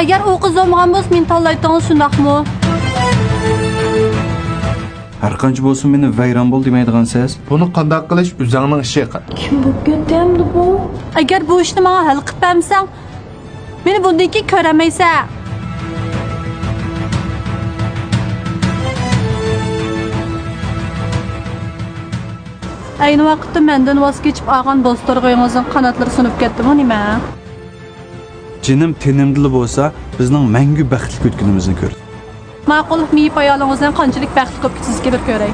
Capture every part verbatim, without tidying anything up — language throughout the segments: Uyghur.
ئەگەر ئۇ قىز بولمىغان بولسا، مېنى تاللايتتىڭىز، شۇنداقمۇ؟ ھەر قانچە بولسۇن، مېنى ۋەيران بول دېمەيدىغانسىز. بۇنى قانداق قىلىش ئۆزۈڭنىڭ ئىشى. كىم بولۇپ كەتتى ئەمدى بۇ؟ ئەگەر بۇ ئىشنى ماڭا ھەل قىلىپ بەرمىسەڭ، مېنى بۇندىن كېيىن كۆرەلمەيسەن. ئەينى ۋاقىتتا مەندىن ۋاز كېچىپ ئالغان دوستلىرىڭىزنىڭ قاناتلىرى سۇنۇپ كەتتىمۇ نېمە؟ جېنىم تېنىمدىلا بولسا، بىزنىڭ مەڭگۈ بەختلىك ئۆتكىنىمىزنى كۆردى. ماقۇل، مېيىپ ئايالىڭىزنىڭ قانچىلىك بەختلىك بولۇپ كېتىدىكەن بىر كۆرەي.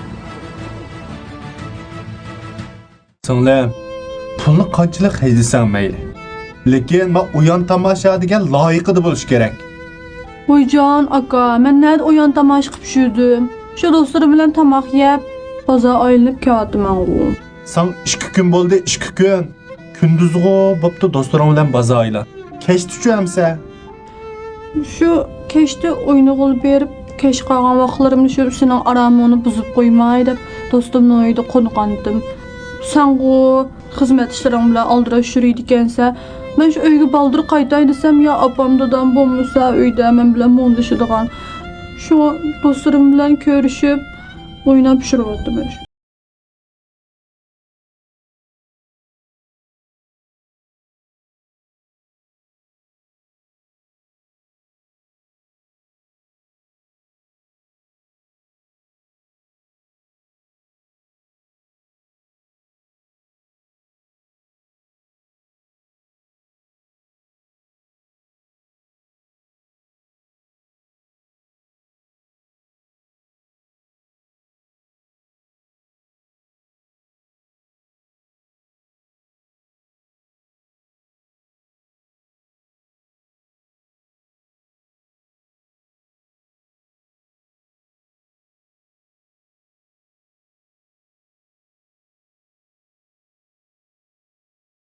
سىڭلىم، پۇلنى قانچىلىك خەجلىسەڭ مەيلى. لېكىن مانا ئويۇن تاماشا دېگەن لايىقىدا بولۇش كېرەك. ۋايجان ئاكا، مەن نەدە ئويۇن تاماشا قىلىپ يۈردۈم؟ شۇ دوستلىرىم بىلەن تاماق يەپ، بازار ئايلىنىپ كېلىۋاتىمەنغۇ. ساڭ ئىككى كۈن بولدى، ئىككى كۈن. كۈندۈزغۇ بوپتۇ دوستلىرىڭ بىلەن بازار ئايلان. كەچتىچۇ ئەمسە؟ شۇ كەچتە ئوينىغىلى بېرىپ، كەچ قالغان ۋاقىتلىرىمنى شۇ سېنىڭ ئارامىڭنى بۇزۇپ قويماي دەپ، دوستۇمنىڭ ئۆيىدە قونغانتىم. سەنغۇ خىزمەت ئىشلىرىڭ بىلەن ئالدىراش يۈرىدىكەنسەن. مەن شۇ ئۆيگە بالدۇر قايتاي دېسەم، يا ئاپام دادام بولمىسا ئۆيدە مەن بىلەن مۇڭدىشىدىغان. شۇڭا دوستلىرىم بىلەن كۆرۈشۈپ، ئويناپ يۈرۈۋاتىمەن.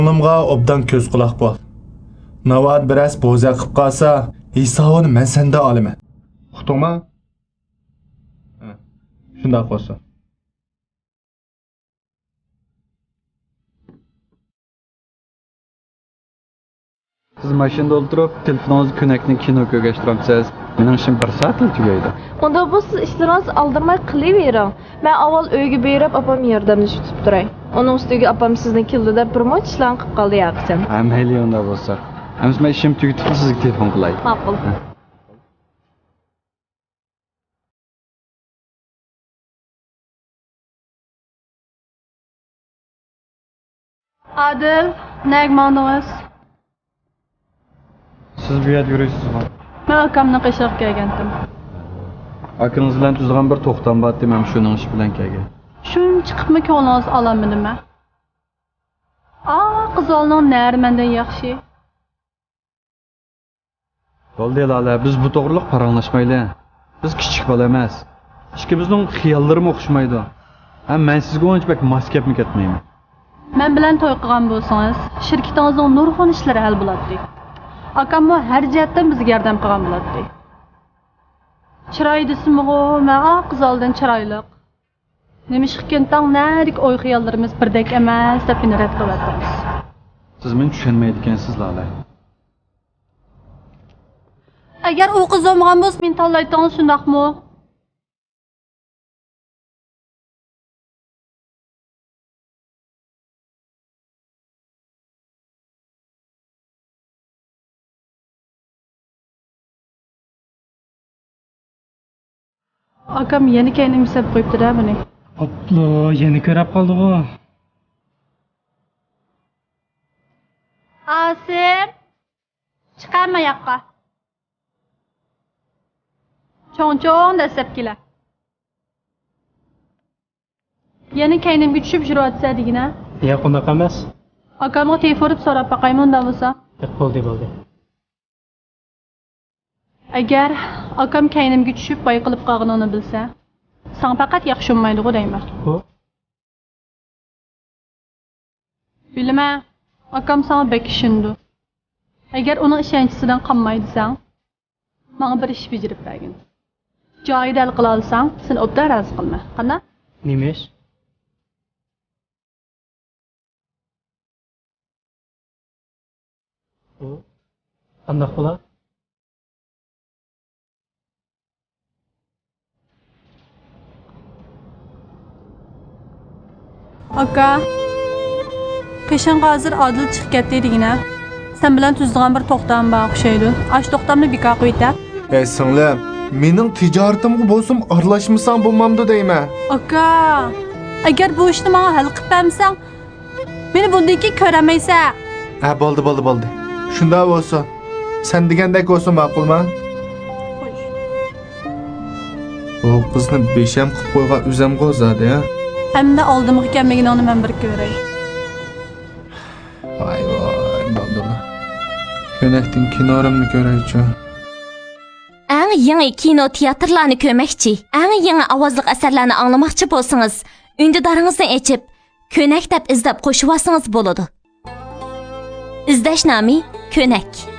ئۇنىمغا ئوبدان كۆز قۇلاق بول. ناۋادا بىرەرسى بوزەك قىلىپ قالسا، ھېسابىنى مەن سەندىن ئالىمەن. ئۇقتۇڭما؟ ھە، شۇنداق بولسۇن. سىز ماشىنىدا ئولتۇرۇپ، تېلېفونىڭىزدا كۆنەكنى كىنو كۆرگەچ تۇرامسىز؟ مېنىڭ ئىشىم بىر سائەتلا تۈگەيدۇ. ئۇنداق بولسا، سىز ئىشلىرىڭىزنى ئالدىرىماي قىلىۋېرىڭ. مەن ئاۋۋال ئۆيگە بېرىپ، ئاپامنى ياردەملىشىپ تۇرۇپ تۇراي. ئۇنىڭ ئۈستىگە ئاپام سىزنى كېلىدۇ دەپ بىر مۇنچە ئىشلارنى قىلىپ قالدى ھەقىچان. ھە، مەيلى، ئۇنداق بولسا. ئەمىسە مەن ئىشىمنى تۈگىتىپلا سىزگە تېلېفون قىلاي. ماقۇل. ھە. ئادىل، نەگە ماڭدىڭىز؟ سىز بۇ يەردە يۈرۈيسىزغۇ؟ مەن ئاكامنىڭ قېشىغا كەلگەنتىم. ئاكىڭىز بىلەن تۈزىدىغان بىر توختام بارتى، مەن شۇنىڭ ئىشى بىلەن كەلگەن. شۇنچە قىپمۇ كۆڭلىڭىزنى ئالالمىدىم مەن. ئا، قىزالنىڭ نەرى مەندىن ياخشى. بولدى، لالە، بىز بۇ توغرىلىق پاراڭلاشمايلى. بىز كىچىك بالا ئەمەس. ئىككىمىزنىڭ خىياللىرىمۇ ئوخشىمايدۇ. ھەم مەن سىزگە ئۇنچە بەك ماس كەپمۇ كەتمەيمەن. مەن بىلەن توي قىلغان بولسىڭىز، شىركىتىڭىزنىڭ نۇرغۇن ئىشلىرى ھەل بولاتتى. ئاكاممۇ ھەر جەھەتتىن بىزگە ياردەم قىلغان بولاتتى. چىراي دېسىمغۇ، مەن ئا قىزالدىن چىرايلىق. نېمىشقىكىن تاڭ نەدىكى ئوي-خىياللىرىمىز بىردەك ئەمەس دەپ مېنى رەت قىلىۋەتتىڭىز. سىز مېنى چۈشەنمەيدىكەنسىز، لالە. ئەگەر ئۇ قىز بولمىغان بولسا، مېنى تاللايتتىڭىز، شۇنداقمۇ؟ ئاكام يەنە كەينىمگە سەپ قويۇپتۇ-دە بۇنى. ئاپلا، يەنە كۆرۈپ قالدىغۇ. ئاسىم، چىقە ماياققا. چوڭ-چوڭ دەسسەپ كېلە. يەنە كەينىمگە چۈشۈپ يۈرۈۋاتىسەن دېگىنە. ياق، ئۇنداق ئەمەس. ئاكامغا تېلېفون ئۇرۇپ سوراپ باقايمۇ ئۇنداق بولسا. ياق، بولدى، بولدى. ئەگەر ئاكام كەينىمگە چۈشۈپ بايقىلىپ قالغىنىڭنى بىلسە، ساڭا پەقەت ياخشى بولمايدىغۇ دەيمەن. بۇ؟ بىلىمەن، ئاكام ساڭا بەك ئىشىنىدۇ. ئەگەر ئۇنىڭ ئىشەنچىسىدىن قانماي دېسەڭ، ماڭا بىر ئىش بېجىرىپ بەرگىن. جايىدا ھەل قىلالىساڭ، سېنى ئوبدان رازى قىلىمەن. قانداق؟ نېمە ئىش؟ ئۇ قانداق بولا؟ ئاكا، قېشىڭغا ھازىر ئادىل چىقىپ كەتتى دېگىنە. سەن بىلەن تۈزىدىغان بىر توختام بار ئوخشايدۇ. ئاشۇ توختامنى بىكار قىلىۋېتە. ئەي سىڭلىم، مېنىڭ تىجارىتىمغا بولسىمۇ ئارىلاشمىساڭ بولمامدۇ دەيمەن. ئاكا، ئەگەر بۇ ئىشنى ماڭا ھەل قىلىپ بەرمىسەڭ، مېنى بۇندىن كېيىن كۆرەلمەيسەن. ھە، بولدى، بولدى، بولدى. شۇنداق بولسۇن. سەن دېگەندەك بولسۇن، ماقۇلمۇ؟ خوش. بۇ قىزنى بىشەم قىلىپ قويغان ئۆزەمغۇ زادى، ھە؟ ئەمدى ئالدىمغا كەلمىگىنىڭنى مەن بىر كۆرەي. ۋاي، ۋاي، بولدىلا. كۆنەكتىن كىنورۇمنى كۆرەيچۇ. ئەڭ يېڭى كىنو تىياتىرلارنى كۆرمەكچى، ئەڭ يېڭى ئاۋازلىق ئەسەرلەرنى ئاڭلىماقچى بولسىڭىز، ئۈندىدارىڭىزنى ئېچىپ، كۆنەك دەپ ئىزدەپ قوشۇۋالسىڭىز بولىدۇ. ئىزدەش نامى كۆنەك.